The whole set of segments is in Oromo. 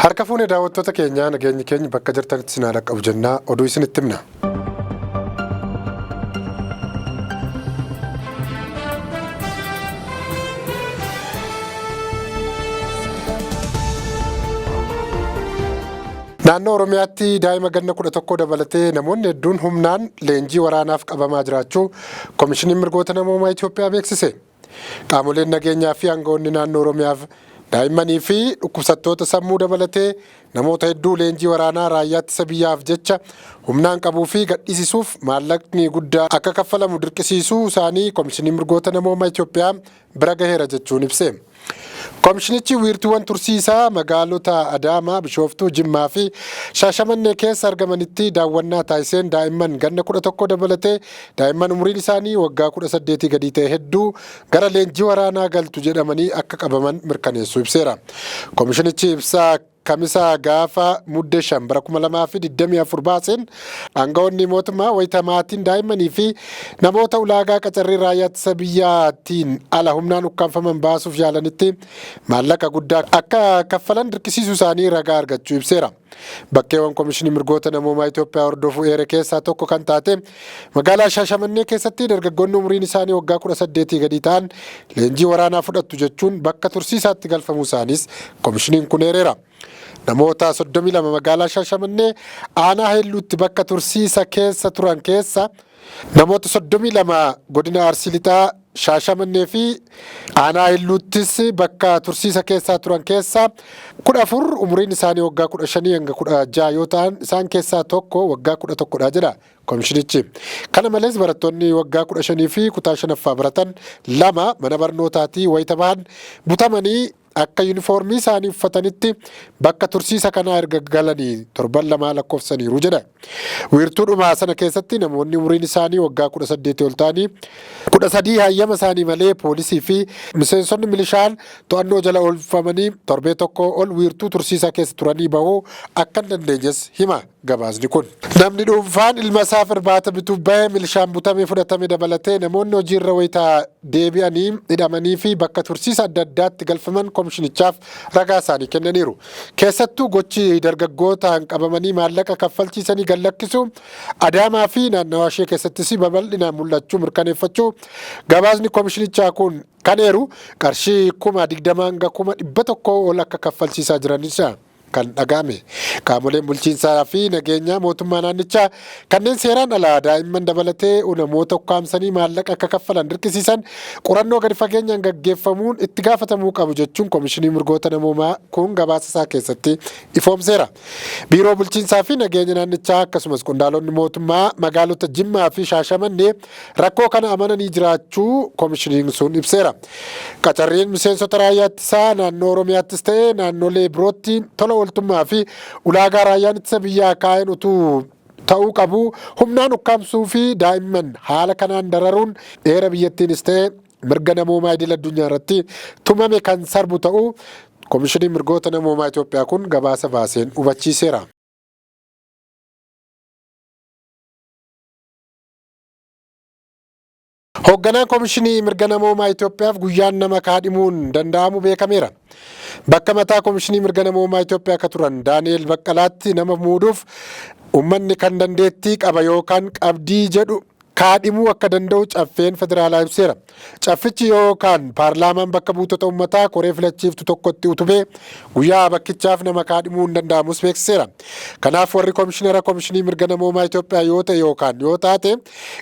Harka fuune daawwattoota keenyaa, nageenyi keenya bakka jirtanitti isin haa dhaqqabu jennaa oduu isinitti himna. Naannoo Oromiyaatti daa'ima ganna 11 dabalatee namoonni hedduun humnaan leenjii waraanaaf qabamaa jiraachuu Komishiniin Mirgoota Namoomaa Itoophiyaa beeksise. Qaamoleen nageenyaa fi aangawoonni naannoo Oromiyaaf daa'immanii fi dhukkubsattoota sammuu dabalatee namoota hedduu leenjii waraanaa raayyaa ittisa biyyaaf jecha humnaan qabuu fi gadhiisisuuf maallaqni guddaa akka kaffalamu dirqisiisuu isaanii Komishiniin Mirgoota Namoomaa Itoophiyaa bira gaheera jechuun ibse. Komishinichi wiirtuuwwan tursiisaa magaalota Adaamaa, Bishooftuu, Jimmaa fi Shaashamannee keessa argamanitti daawwannaa taasiseen daa'imman ganna 11 dabalatee daa'imman umuriin isaanii waggaa 18 gadii ta'e hedduu gara leenjii waraanaa galtu jedhamanii akka qabaman mirkaneessuu ibseera. Komishinichi ibsaa Kamisa gaafa Mudde 5 bara 2024 baaseen aangawoonni mootummaa wayita maatiin daa'immanii fi namoota ulaagaa qacarrii raayyaa ittisa biyyaatiin ala humnaan ukkaamfaman baasuuf yaalanitti maallaqa guddaa akka kaffalan dirqisiisuu isaanii ragaa argachuu ibseera. Bakkeewwan Komishinii Mirgoota Namoomaa Itoophiyaa hordofu eere keessaa tokko kan taate magaalaa Shaashamannee keessatti dargaggoonni umriin isaanii waggaa 18 gadii ta'an leenjii waraanaa fudhattu jechuun bakka tursiisaatti galfamuu isaaniis komishiniin kun eereera. Namoota 32 magaalaa Shaashamannee aanaa Helluutti bakka tursiisa keessa turan keessa namoota 32 godina Arsii Lixaa Shaashamannee fi aanaa Helluuttis bakka tursiisa keessaa turan keessaa 14 umuriin isaanii waggaa 15 hanga 16 yoo ta'an isaan keessaa tokko waggaa 11dha jedha komishinichi. Kana malees barattoonni waggaa 15 fi kutaa shanaffaa baratan lama mana barnootaatii wayita bahan butamanii akka yuunifoormii isaanii uffatanitti bakka tursiisa kanaa erga galanii torban lamaa lakkoofsaniiru jedha. Wiirtuudhuma sana keessatti namoonni umriin isaanii waggaa 18 ol ta'anii 13 hayyama isaanii malee poolisii fi miseensonni milishaan to'annoo jala oolfamanii torbee tokko ol wiirtuu tursiisaa keessa turanii bahuu akka hin dandeenyes hima gabaasni kun. Namni dhuunfaan ilma isaaf irbaata bituuf bahe milishaan butamee fudhatame dabalatee namoonni hojiirra wayita deebi'anii hidhamanii fi bakka tursiisa adda addaatti galfaman komishinichaaf ragaa isaanii kennaniiru. Keessattuu gochi dargaggootaan qabamanii maallaqa kaffalchiisanii gad lakkisuu Adaamaa fi naannawaa ishee keessattis babal'inaan mul'achuu mirkaneeffachuu gabaasni komishinichaa kun kan eeru qarshii 20,000 hanga 100,000 ol akka kaffalchiisaa jiranidha kan dhaga'ame. Qaamoleen bulchiinsaa fi nageenyaa mootummaa naannichaa kanneen seeraan alaa daa'imman dabalatee namoota ukkaamsanii maallaqa akka kaffalan dirqisiisan qorannoo gadi fageenyaan gaggeeffamuun itti gaafatamuu qabu jechuun Komishinii Mirgoota Namoomaa kun gabaasa isaa keessatti ifoomseera. Biiroo bulchiinsaa fi nageenya naannichaa akkasumas qondaalonni mootummaa magaalota Jimmaa fi Shaashamannee rakkoo kana amananii jiraachuu komishiniin sun ibseera. Qacarriin miseensota raayyaa ittisaa naannoo Oromiyaattis ta'e naannolee birootti tola ooltummaa fi ulaagaa raayyaan ittisa biyyaa kaa'een utuu ta'uu qabu humnaan ukkaamsuu fi daa'imman haala kanaan dararuun heera biyyattiinis ta'e mirga namoomaa idil addunyaa irratti tumame kan sarbu ta'uu Komishiniin Mirgoota Namoomaa Itoophiyaa kun gabaasa baaseen hubachiiseera. Hoogganaan Komishinii Mirga Namoomaa Itoophiyaaf guyyaan nama kaadhimuun danda'amu beekameera. Bakka mataa Komishinii Mirga Namoomaa Itoophiyaa akka turan Daani'eel Baqqalaatti nama muuduuf uummanni kan dandeettii qaba yookaan qabdii jedhu kaadhimuu akka danda'u caffeen federaalaa ibseera. Caffichi yookaan paarlaamaan bakka buutota uummataa koree filachiiftu tokkotti utubee guyyaa bakkichaaf nama kaadhimuu hin danda'amus beeksiseera. Kanaaf warri komishinara Komishinii Mirga Namoomaa Itoophiyaa yoo ta'e yookaan yoo taate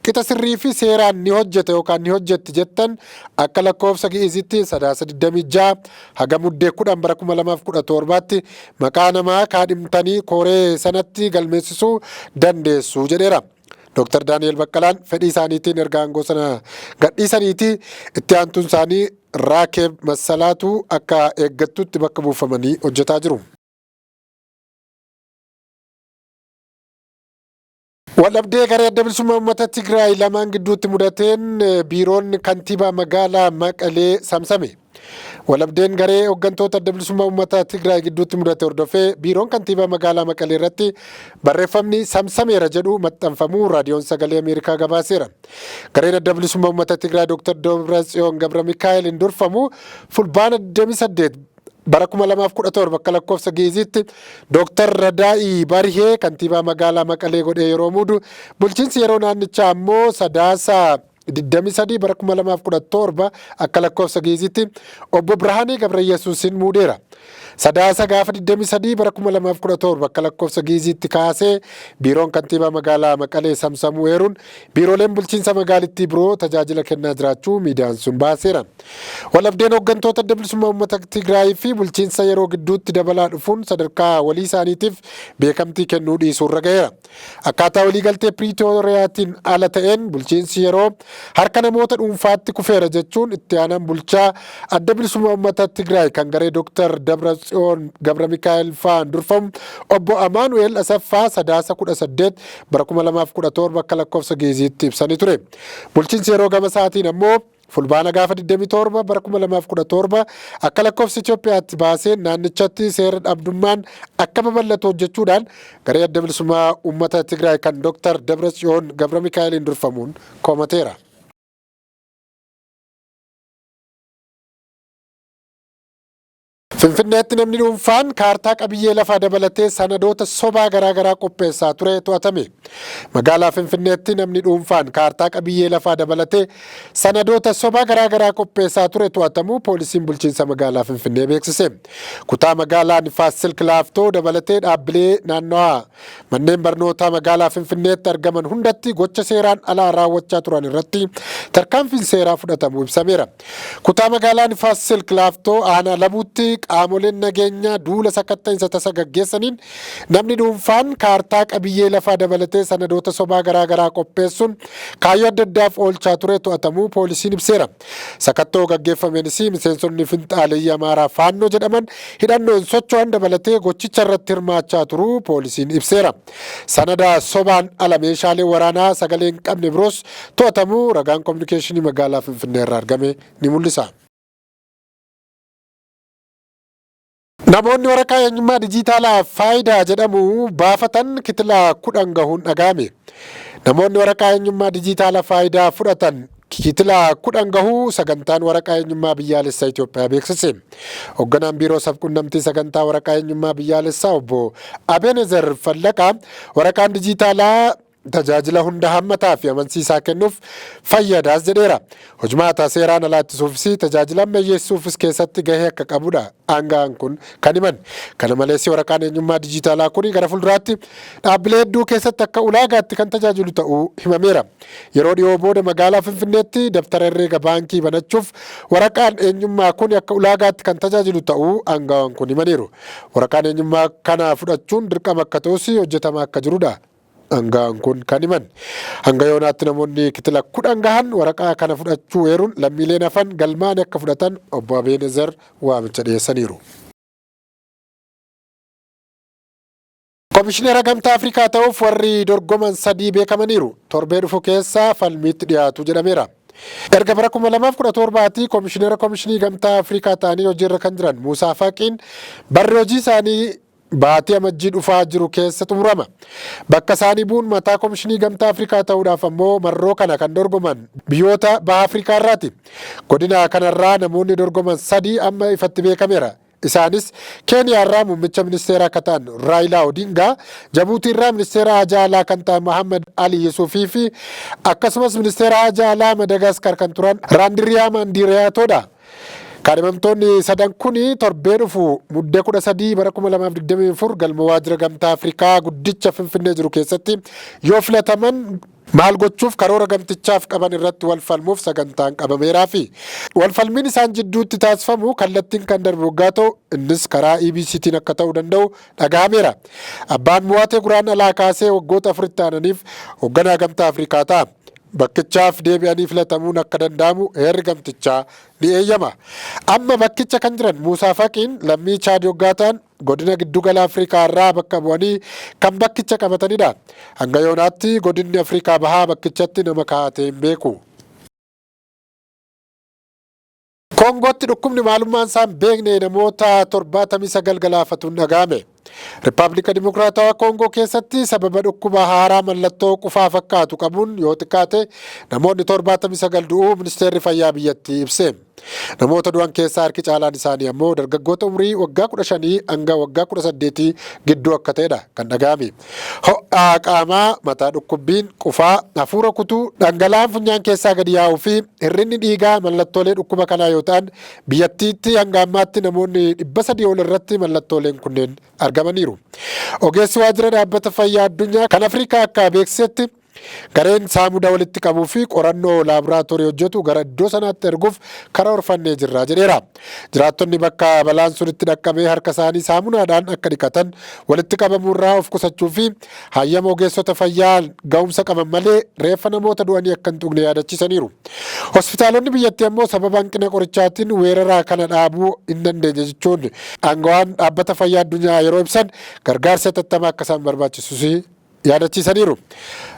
qixa sirrii fi seeraan ni hojjeta yookaan ni hojjetti jettan akka lakkoofsa Gi'izitti Sadaasa 26 haga Muddee 10 bara 2017tti maqaa namaa kaadhimtanii koree sanatti galmeessisuu dandeessu jedheera. Dr. Daani'el Baqqalaan fedhii isaaniitiin erga aangoo sana gadhiisaniiti itti aantuun isaanii Raakeeb Massalaatu akka eeggattutti bakka buufamanii hojjetaa jiru. Waldhabdee garee Adda Bilisummaa Uummata Tigraay lamaan gidduutti mudateen biiroon kantiibaa magaalaa Maqalee samsame. Waldhabdeen garee hooggantoota Adda Bilisummaa Uummata Tigraay gidduutti mudate hordofee biiroon kantiibaa magaalaa Maqalee irratti barreeffamni samsameera jedhu maxxanfamuu raadiyoon sagalee Ameerikaa gabaaseera. Gareen Adda Bilisummaa Uummata Tigraay Dr. Dabratsiyoon Gabra Mikaa'eliin durfamu Fulbaana 28 bara 2017 akka lakkoofsa Gi'iziitti Dooktar Radaa'ii Barihee kantiibaa magaalaa Maqalee godhee yeroo muudu, bulchiinsi yeroo naannichaa ammoo Sadaasa 23 bara 2017 akka lakkoofsa Gi'iziitti obbo Birhaanee Gabrayyesuusin muudeera. Sadaasa gaafa 23 bara 2017 akka lakkoofsa Gi'iziitti kaasee biiroon kantiibaa magaalaa Maqalee samsamuu eeruun biirooleen bulchiinsa magaalittii biroo tajaajila kennaa jiraachuu miidiyaan sun baaseera. Waldhabdeen hooggantoota Adda Bilisummaa Uummata Tigraay fi bulchiinsa yeroo gidduutti dabalaa dhufuun sadarkaa walii isaaniitiif beekamtii kennuu dhiisuurra gaheera. Akkaataa waliigaltee Piriitooriyaatiin ala ta'een bulchiinsi yeroo harka namoota dhuunfaatti kufeera jechuun itti aanaan bulchaa Adda Bilisummaa Uummata Tigraay kan garee Dooktar Dabratsiyoon Gabra Mikaa'el fa'aan durfamu obbo Amaanu'eel Asaffaa Sadaasa 18 bara 2017 akka lakkoofsa Gi'iziitti ibsanii ture. Bulchiinsi yeroo gama isaatiin ammoo Fulbaana gaafa 27 bara 2017 akka lakkoofsa Itoophiyaatti baaseen naannichatti seera dhabdummaan akka babal'atu hojjechuudhaan garee Adda Bilisummaa Uummata Tigraay kan Dooktar Dabratsiyoon Gabra Mikaa'eliin durfamuun komateera. Finfinneetti namni dhuunfaan kaartaa qabiyyee lafaa dabalatee sanadoota sobaa garaagaraa qopheessaa ture to'atame. Magaalaa Finfinneetti namni dhuunfaan kaartaa qabiyyee lafaa dabalatee sanadoota sobaa garaagaraa qopheessaa ture to'atamuu poolisiin bulchiinsa magaalaa Finfinnee beeksise. Kutaa magaalaa Nifaas Silk Laaftoo dabalatee dhaabbilee naannawaa manneen barnootaa magaalaa Finfinneetti argaman hundatti gocha seeraan alaa raawwachaa turan irratti tarkaanfiin seeraa fudhatamuu ibsameera. Kutaa magaalaa Nifaas Silk Laaftoo aanaa Labuutti qaamoleen nageenyaa duula sakatta'iinsa tasa gaggeessaniin namni dhuunfaan kaartaa qabiyyee lafaa dabalatee sanadoota sobaa garaagaraa qopheessuun kaayyoo adda addaaf oolchaa ture to'atamuu poolisiin ibseera. Sakattoo gaggeeffameenis miseensonni finxaaleyyii Amaaraa Faannoo jedhaman hidhannoon socho'an dabalatee gochicha irratti hirmaachaa turuu poolisiin ibseera. Sanada sobaan ala meeshaalee waraanaa sagalee hin qabne biroos to'atamuu ragaan kominikeeshinii magaalaa Finfinnee irraa argame ni mul'isa. Namoonni waraqaa eenyummaa dijiitaalaa Faayidaa jedhamu baafatan kitilaa 10 gahuun dhaga'ame. Namoonni waraqaa eenyummaa dijiitaala Faayidaa fudhatan kitilaa 10 gahuu sagantaan waraqaa eenyummaa biyyaalessaa Itoophiyaa beeksise. Hoogganaan biiroo sabquunnamtii sagantaa waraqaa eenyummaa biyyaalessaa obbo Abeenezer Fallaqaa waraqaan dijiitaalaa tajaajila hunda hammataa fi amansiisaa kennuuf fayyadaas jedheera. Hojmaata seeraan alaa ittisuufis tajaajila ammayyeessuufis keessatti gahee akka qabudha aanga'aan kun kan himan. Kana malees waraqaan eenyummaa dijitaalaa kun gara fuulduraatti dhaabbilee hedduu keessatti akka ulaagaatti kan tajaajilu ta'uu himameera. Yeroo dhiyoo booda magaalaa Finfinneetti dabtara herreega baankii banachuuf waraqaan eenyummaa kun akka ulaagaatti kan tajaajilu ta'uu aanga'aan kun himaniiru. Waraqaan eenyummaa kana fudhachuun dirqama akka ta'us hojjetamaa akka jirudha Aanga'aan kun kan himan. Hanga yoonaatti namoonni kitila 10 gahan waraqaa kana fudhachuu eeruun lammiileen hafan galmaa'anii akka fudhatan obbo Abeenezer waamicha dhiyeessaniiru. Komishinera Gamtaa Afrikaa ta'uuf warri dorgoman sadii beekamaniiru. Torbee dhufu keessa falmiitti dhiyaatu jedhameera. Erga bara 2017 komishinera Komishinii Gamtaa Afrikaa ta'anii hojiirra kan jiran Muusaa Faqiin barri hojii isaanii baatii Amajjii dhufaa jiru keessa xumurama. Bakka isaanii bu'uun mataa Komishinii Gamtaa Afrikaa ta'uudhaaf ammoo marroo kana kan dorgoman biyyoota Baha Afrikaa irraati. Godina kanarraa namoonni dorgoman sadii amma ifatti beekameera. Isaanis Keeniyaa irraa muummicha ministeeraa akka ta'an Raayilaa Odingaa, Jabuutii irraa ministeera haajaa alaa kan ta'an Mohammad Ali Yusufii fi akkasumas ministeera haajaa alaa Madagaskar kan turan Raandiriyaa Maandiriyaatoodha. Kaadhimamtoonni sadan kun torbee dhufu Muddee 13 bara 2024 galma waajjira Gamtaa Afrikaa guddicha Finfinnee jiru keessatti yoo filataman maal gochuuf karoora gamtichaaf qaban irratti wal falmuuf sagantaan qabameeraafi. Wal falmiin isaan jidduutti taasifamu kallattiin kan darbu waggaa ta'u innis karaa EBCtiin akka ta'uu danda'u dhaga'ameera. Abbaan mo'ate Guraandhalaa kaasee waggoota afuritti aananiif hoogganaa Gamtaa Afrikaa ta'a. Bakkichaaf deebi'anii filatamuun akka danda'amu heerri gamtichaa ni eeyyama. Amma bakkicha kan jiran Muusaa Faqiin lammii Chaad yoggaa ta'an godina giddugala Afrikaa irraa bakka bu'anii kan bakkicha qabatanidha. Hanga yoonaatti godinni Afrikaa Bahaa bakkichatti nama kaa'atee hin beeku. Koongootti dhukkubni maalummaan isaa hin beekne namoota 79 galaafatuun dhaga'ame. Riippaabilika Dimokiraatawaa Koongoo keessatti sababa dhukkuba haaraa mallattoo qufaa fakkaatu qabuun yoo xiqqaate namoonni 79 du'uu ministeerri fayyaa biyyattii ibse. Namoota du'an keessaa harki caalaan isaanii ammoo dargaggoota umurii waggaa 15 hanga waggaa 18 gidduu akka ta'edha kan dhaga'ame. Ho'a qaamaa, mataa dhukkubbiin, qufaa, hafuura kutuu, dhangala'aan funyaan keessaa gadi yaa'uu fi hir'inni dhiigaa mallattoolee dhukkuba kanaa yoo ta'an, biyyattiitti hanga ammaatti namoonni 300 ol irratti mallattooleen kunneen argamaniiru. Ogeessi waajjira dhaabbata fayyaa addunyaa kan Afrikaa akka beeksisetti, gareen saamuda walitti qabuu fi qorannoo laaboraatoorii hojjetu gara iddoo sanaatti erguuf karoorfannee jirra jedheera. Jiraattonni bakka balaan sun itti dhaqqabee harka isaanii saamunaadhaan akka dhiqatan, walitti qabamuurraa of qusachuu fi hayyama ogeessota fayyaa ga'umsa qaban malee reeffa namoota du'anii akka hin tuqne yaadachiisaniiru. Hospitaalonni biyyattii ammoo sababa hanqina qorichaatiin weeraraa kana dhaabuu hin dandeenye jechuun aangawaan dhaabbata fayyaa addunyaa yeroo ibsan, gargaarsa hatattamaa akka isaan barbaachisus yaadachiisaniiru.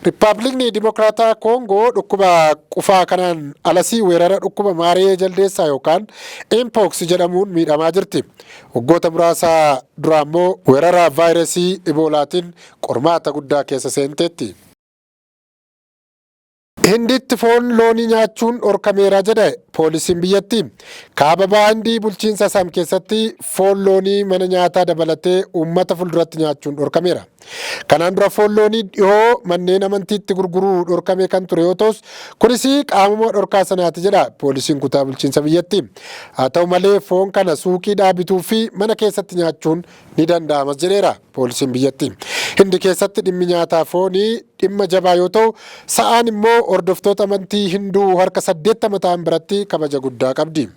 Riippaabilikni Dimokiraataa Koongoo dhukkuba qufaa kanaan alasii weerara dhukkuba maaree jaldeessaa yookaan Mpox jedhamuun miidhamaa jirti. Waggoota muraasa dura ammoo weerara vaayirasii Iboolaatiin qormaata guddaa keessa seenteetti. Hinditti foon loonii nyaachuun dhorkameera jedhe poolisiin biyyattii. Kaaba baha Hindii bulchiinsa Assam keessatti foon loonii mana nyaataa dabalatee uummata fuulduratti nyaachuun dhorkameera. Kanaan dura foon loonii dhihoo manneen amantiitti gurguruu dhorkamee kan ture yoo ta'us, kunis qaamuma dhorkaa sanaati jedha poolisiin kutaa bulchiinsa biyyattii. Haa ta'u malee, foon kana suuqiidhaa bituu fi mana keessatti nyaachuun ni danda'amas jedheera poolisiin biyyattii. Hindi keessatti dhimmi nyaataa foonii dhimma jabaa yoo ta'u, sa'aan immoo hordoftoota amantii Hinduu harka 80 ta'an biratti kabaja guddaa qabdi.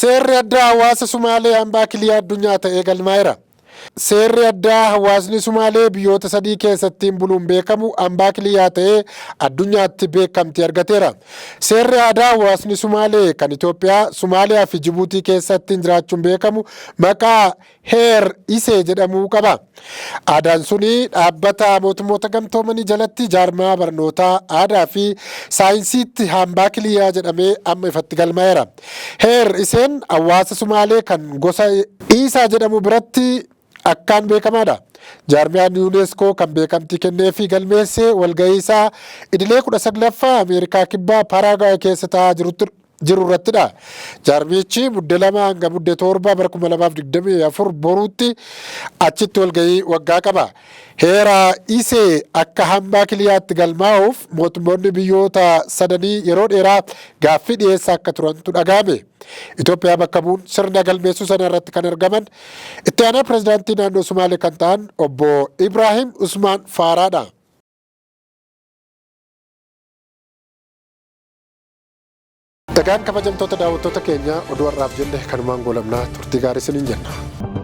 Seerri addaa hawaasa Sumaalee hambaa kiliyaa addunyaa ta'ee galmaa'eera. Seerri addaa hawaasni Sumaalee biyyoota sadii keessattiin buluun beekamu hambaa kiliyaa ta'ee addunyaatti beekamtii argateera. Seerri aadaa hawaasni Sumaalee kan Itoophiyaa, Sumaaliyaa fi Jibuutii keessattiin jiraachuun beekamu maqaa Heer Isee jedhamuu qaba. Aadaan suni dhaabbata mootummoota gamtoomanii jalatti jaarmaa barnootaa, aadaa fi saayinsiitti hambaa kiliyaa jedhamee amma ifatti galmaa'eera. Heer Iseen hawaasa Sumaalee kan gosa Iisaa jedhamu biratti akkaan beekamaadha. Jaarmiyaan UNESCO kan beekamtii kennee fi galmeessee walgahii isaa idilee 19ffaa Ameerikaa Kibbaa Paaraagaay keessa taa'aa jiru irrattidha. Jaarmichi Mudde 2 hanga Mudde 7 bara 2024 boruutti achitti walgahii waggaa qaba. Heera Isee akka hambaa kiliyaatti galmaa'uuf mootummoonni biyyoota sadanii yeroo dheeraa gaaffii dhiyeessaa akka turantu dhaga'ame. Itoophiyaa bakka bu'uun sirna galmeessuu sana irratti kan argaman itti aanaa pirezidaantii naannoo Sumaalee kan ta'an obbo Ibraahim Usmaan Faaraadha. Egaan kabajamtoota daawwattoota keenya, oduu har'aaf jenne kanumaan goolabnaa, turtii gaarii isiniin jenna.